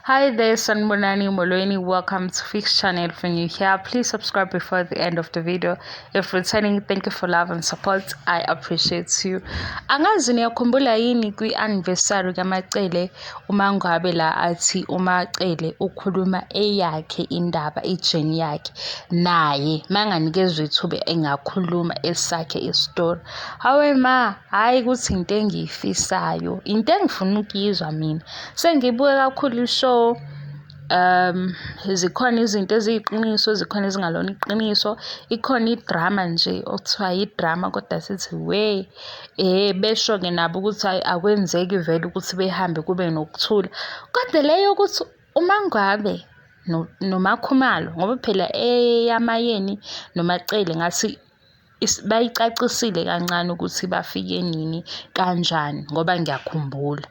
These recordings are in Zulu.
Hi there, Sanbonani Molweni. Welcome to Fix Channel. If you're new here, please subscribe before the end of the video. If returning, thank you for love and support. I appreciate you. Angazi niyakhumbula yini kwi-anniversary kaMacele uma ngabe la athi uMacele ukhuluma eyakhe indaba ijeni yakhe naye manganikezwa ithuba engakhuluma esakhe isitori. Hawe ma, hhayi ukuthi into engiyifisayo, into engifuna ukuyizwa mina. Sengiyibuke kakhulu i-show zikhona izinto eziyiqiniso zikhona ezingalona iqiniso ikhona idrama nje okuthiwa yidrama kodwa sithi we besho-ke nabo ukuthi hhayi akwenzeki vele ukuthi behambe kube nokuthula kodwa le yokuthi uma ngabe noMakhumalo ngoba phela eyaMayeni noMaCele ngathi bayicacisile kancane ukuthi bafike nini kanjani ngoba ngiyakhumbula.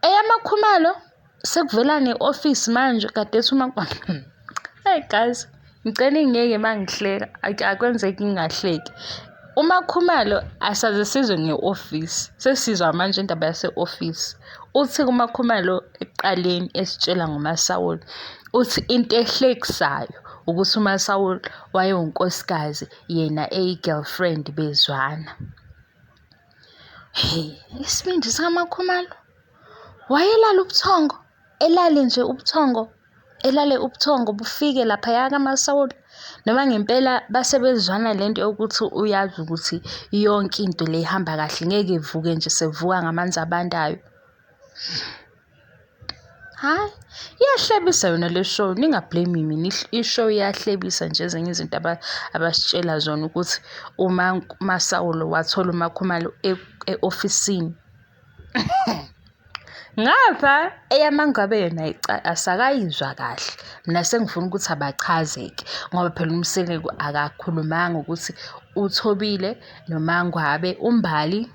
EyaMakhumalo sekuvela ne-ofisi manje kade ethi uma hey guys ngicela ningiyeke uma ngihleka akwenzeki ngingahleki. UMakhumalo asaze sizwe nge-ofisi sesizwa manje indaba yase-ofisi. Uthi kuMakhumalo ekuqaleni esitshela ngoMasawula uthi into ehlekisayo ukuthi uMasawula wayewunkosikazi yena eyi-girlfriend bezwana. He, isibindi sikaMakhumalo. Wayelala ubuthongo, elale nje ubuthongo, elale ubuthongo bufike laphaya kaMasawula. Noma ngempela base bezwana le nto yokuthi uyazi ukuthi yonke into le ihamba kahle ngeke ivuke nje sevuka ngamanzi abandayo. Hhayi, iyahlebisa yona le show, ninga-blame mina, i-show iyahlebisa nje ezinye izinto abasitshela zona ukuthi uma uMasawulo wathola uMakhumalo e-ofisini. Ngapha eyaMangabe yona asakayizwa kahle. Mina sengifuna ukuthi abachaze-ke ngoba phela uMseleku akakhulumanga ukuthi uThobile noMangwabe, uMbali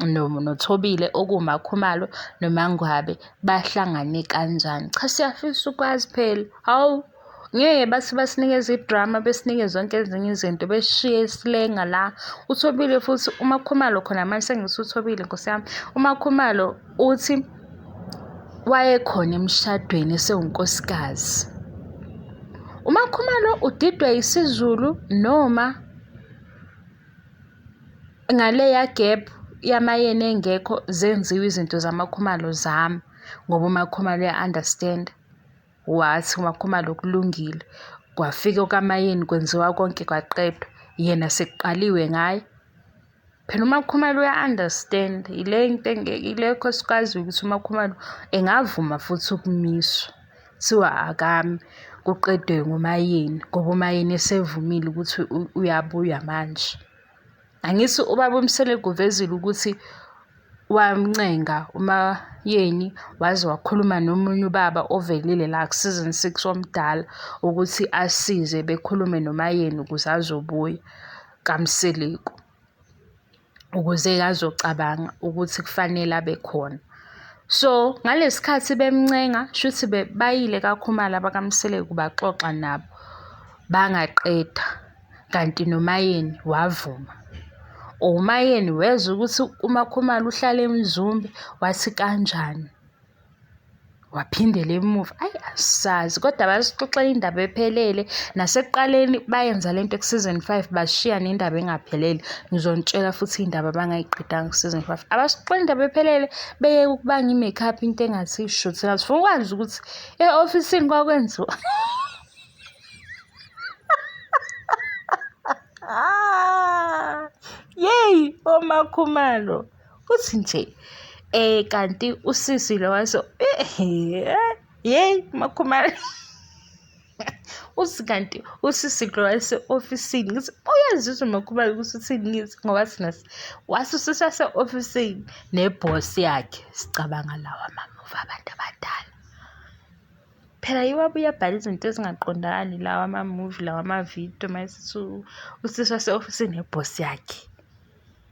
noThobile okuwuMakhumalo noMangwabe bahlangane kanjani. Cha siyafisa ukwazi phela, hawu ngeke bathi basinikeze idrama besinike zonke ezinye izinto besishiye silenga la. UThobile futhi uMakhumalo khona manje sengithi uThobile nkosi yami, uMakhumalo uthi wayekhona emshadweni esewunkosikazi. UMakhumalo udidwa isiZulu noma ngaleya gap yaMayeni engekho zenziwe izinto zamaKhumalo zami ngoba uMakhumalo uya-understand-a. Wathi uMakhumalo kulungile, kwafika okaMayeni kwenziwa konke kwaqedwa, yena sekuqaliwe ngaye. Phela uMakhumalo uya-understand-a, ile nto ile khosikazi ukuthi uMakhumalo engavuma futhi ukumiswa. Kuthiwa akame kuqedwe ngoMayeni ngoba uMayeni esevumile ukuthi uyabuya manje. Angithi ubaba uMseleku uvezile ukuthi wamncenga uMayeni waze wakhuluma nomunye ubaba ovelile la ku-season six omdala ukuthi asize bekhulume noMayeni ukuze azobuya kaMseleku. Ukuze azocabanga ukuthi kufanele abe khona. So, ngalesi khathi bemncenga shuthi bayile kaKhumalo abakaMseleku baxoxa nabo bangaqeda kanti noMayeni wavuma. Umayeni wezwa ukuthi uMakhumalo uhlala eMzumbe wathi kanjani. Waphindela emuva, ayi asazi kodwa basixoxela indaba ephelele. Nasekuqaleni bayenza lento ku-season 5 bashiya nendaba engaphelele. Ngizonitshela futhi iy'ndaba abangayiqedanga ku-season 5. Abasixoxela indaba ephelele beyeke ukubanga i-make-up into engathi shu. Thina sifuna ukwazi ukuthi e-ofisini kwakwenziwa. Yeyi oMakhumalo. Uthi nje kanti usisi lo waso yeyi Makhumalo. Uthi kanti usisi lo wase-ofisini ngithi uyazizwa uMakhumalo ukuthi uthini ngithi ngoba thina wathi usisi wase-ofisini nebhosi yakhe sicabanga lawa mamuvi abantu abadala. Phela yiwo abuye abhale izinto ezingaqondakali lawa amamuvi lawa amavidiyo uma esithi usisi wase-ofisini nebhosi yakhe.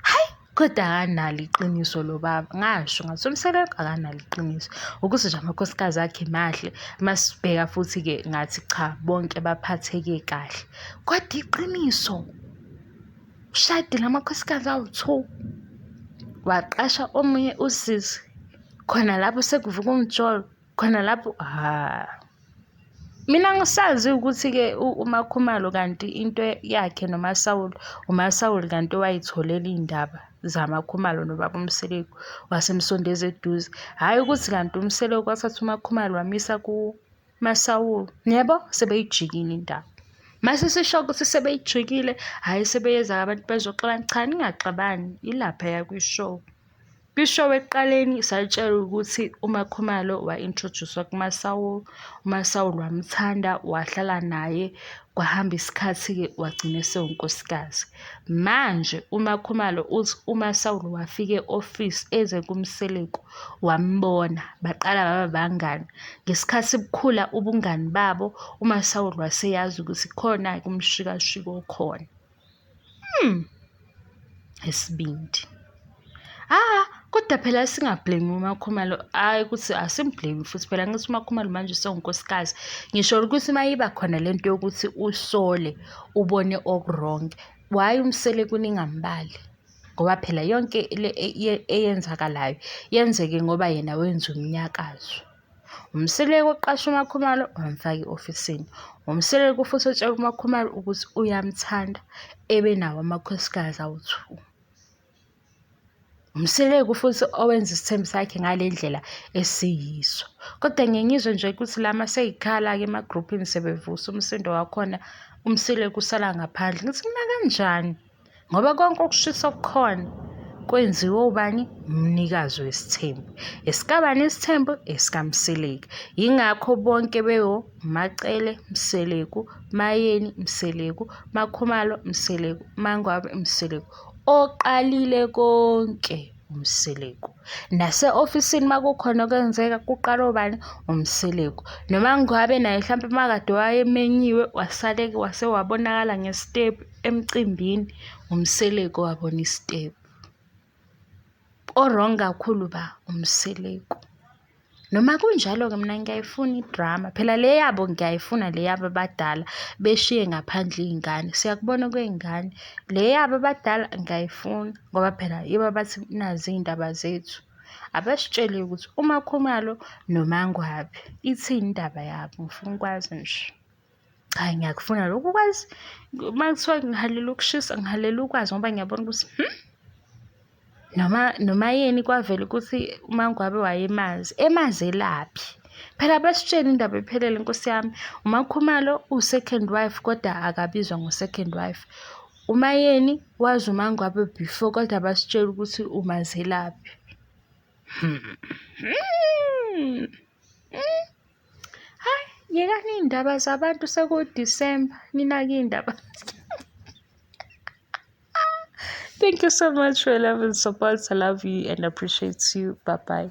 Hayi kodwa akanalo iqiniso lo baba ngasho ngathi uMseleku akanalo iqiniso ukuthi nje amakhosikazi akhe mahle masibheka futhi-ke ngathi cha bonke baphatheke kahle kodwa iqiniso ushadile amakhosikazi awu-two waqasha omunye usisi khona lapho sekuvuka umjolo. Khona lapho, ha. Mina angisazi ukuthi-ke uMaKhumalo kanti into yakhe noMaSawula, uMaSawula kanti owayitholela iy'ndaba zamaKhumalo nobaba uMseleku wasemsondeza eduze. Hhayi ukuthi kanti uMseleku wathatha uMaKhumalo wamisa kuMaSawula. Niyabo? Sebeyijikile indaba. Mase sisho ukuthi sebeyijikile, hhayi sebeyeza-ke abantu bezoxabana. Cha, ningaxabani, ilaphaya kwi-show. Kwi-show ekuqaleni satshelwa ukuthi uMaKhumalo wa-introduce-wa kuMaSawula, uMaSawula wamthanda wahlala naye kwahamba isikhathi-ke wagcina esewunkosikazi. Manje uMaKhumalo uthi uMaSawula wafika e-office eze kuMseleku wambona baqala baba bangani. Ngesikhathi bukhula ubungani babo uMaSawula waseyazi ukuthi khona-ke umshikashika okhona. Isibindi. Ah, kodwa phela singablame uMakhumalo, hhayi ukuthi asimblame futhi phela angithi uMakhumalo manje usewunkosikazi. Ngisho ukuthi uma iba khona le nto yokuthi usole ubone oku-wrong, why uMseleku ningambali? Ngoba phela yonke le eyenzakalayo yenzeke ngoba yena wenza umnyakazo. UMseleku oqashe uMakhumalo wamfaka e-ofisini. UMseleku futhi otshela uMakhumalo ukuthi uyamthanda ebenawo amakhosikazi awu-two. UMseleku futhi owenza isithembu sakhe ngale ndlela esiyiso. Kodwa ngiye ngizwe nje ukuthi la maseyikhala-ke emagruphini sebevusa umsindo wakhona, uMseleku usala ngaphandle. Ngithi mina kanjani? Ngoba konke ukushisa okukhona kwenziwe ubani? Umnikazi wesithembu. Esikabani isithembu? EsikaMseleku. Yingakho bonke bewo Macele Mseleku, Mayeni Mseleku, Makhumalo Mseleku, Mangwabe Mseleku. Oqalile konke uMseleku. Nase-ofisini uma kukhona okwenzeka kuqala obani? UMseleku. Noma ngabe naye hlampe makade wayemenyiwe wasale wase wabonakala ngesitepu emcimbini, uMseleku owabona isitepu. O-wrong kakhulu ba uMseleku. Noma kunjalo-ke mina ngiyayifuna idrama. Phela le yabo ngiyayifuna le yabo abadala beshiye ngaphandle iy'ngane. Siyakubona okwey'ngane. Le yabo abadala ngiyayifuna ngoba phela yibo abathi nazi iy'ndaba zethu. Abasitshele ukuthi uMakhumalo noMaNgwabe ithini indaba yabo, ngifuna ukwazi nje. Cha ngiyakufuna lokhu ukwazi. Uma kuthiwa ngihalela ukushisa ngihalela ukwazi ngoba ngiyabona ukuthi Noma noMayeni kwavela ukuthi uMaNgwabe wayemazi, emazelaphi? Phela abasitsheli indaba iphelele nkosi yami. UMaKhumalo uwu-second wife kodwa akabizwa ngo-second wife. UMayeni wazi uMaNgwabe before kodwa abasitsheli ukuthi umazelaphi. Hhayi, yekani iy'ndaba zabantu sekuwu-December, ninake iy'ndaba. Thank you so much for your love and support. I love you and appreciate you. Bye bye.